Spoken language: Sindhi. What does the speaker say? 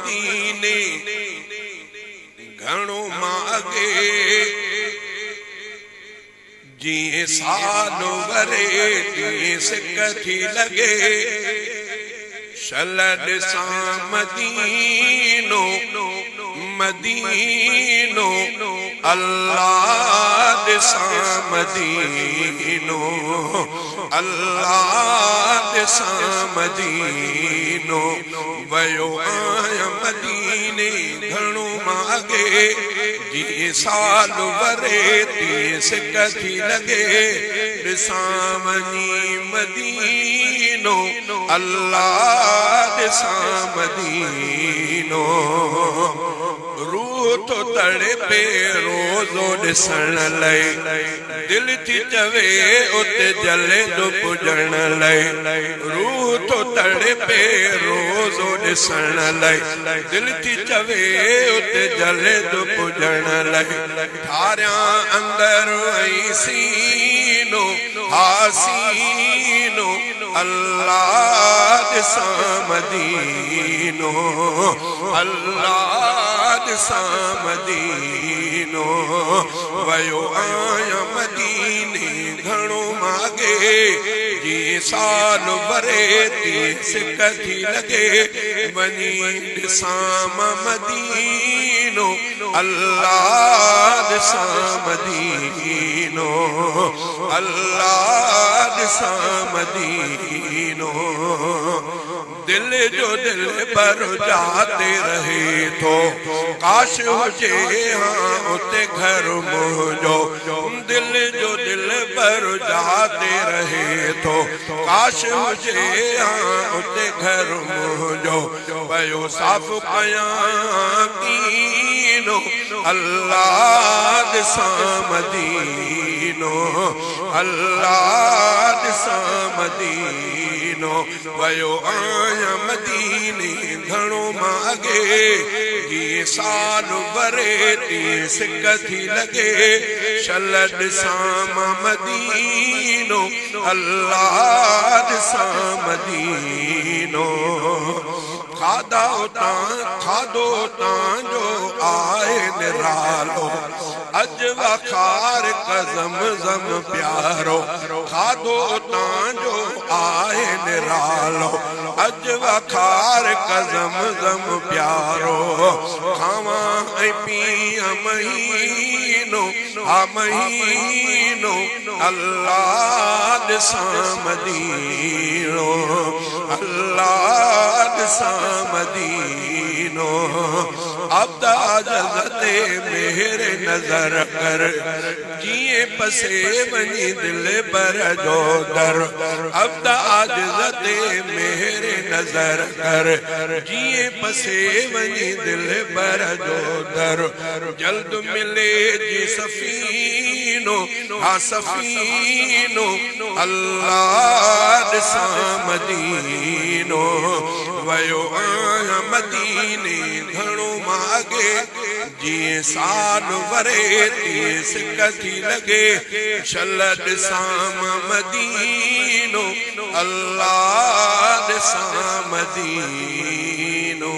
مديني گهڻو مان اڳي. جيئن سال وري تيئن سڪ ٿي لڳي. شل ڏسان مدينو مدينو الله ڏسان مدينو الله ڏسان مدينو ويو آهيان مديني گهڻو مان اڳي جيئن سال وري تيئن سڪ ٿي لڳي ڏسان وڃي مدينو الله ڏسان مدينو روح ٿو تڙپي روضو ڏسڻ لئي دل ٿي چوي اتي جلد پڄڻ لئي روح ٿو تڙپي روضو ڏسڻ لئي دل ٿي چوي اتي جلد پڄڻ لئي ٺاريان اندر ۽ سينو ها سينو الله ڏسان مدينو الله ڏسان مدينو ويو آهيان مديني گهڻو ماڳي جيئن سال وري تيئن سڪ ٿي لڳي وڃي ڏسان مان مدينو الله ڏسان مدينو الله ڏسان مدينو دل جو دلبر جاتي رهي ٿو ڪاش هجي ها اتي گهر منهنجو دل جو دلبر جاتي رهي ٿو ڪاش هجي ها اتي گهر منهنجو پيو صاف ڪيان ڪينو الله ڏسان مدينو الله ڏسان مدينو ويو آهيان مديني گهڻو مان اڳي جيئن سال وري تيئن سڪ ٿي لڳي شل ڏسان مان مدينو الله ڏسان مدينو کاڌا اتان کاڌو اتان جو آهي نرالو اڄ وخار ڪزم زم پيارو کاڌو اتان جو آهي نرالو اڄ وخار ڪزم زم پيارو کاوان ۽ پيئان مهينو ها مهينو الله ڏسان مدينو الله ڏسان مدينو عبد عاجز تي مهر نظر ڪر جيئن پسي وڃي دلبر جو در عبد عاجز تي مهر نظر ڪر جيئن پسي وڃي دلبر جو در جلد ملي جي سفينو ها سفينو الله ڏسان مدينو ويو آهيان مديني گهڻو مان اڳي جيئن سال وري تيئن سڪ ٿي لڳي شل ڏسان مان مدينو الله ڏسان مدينو.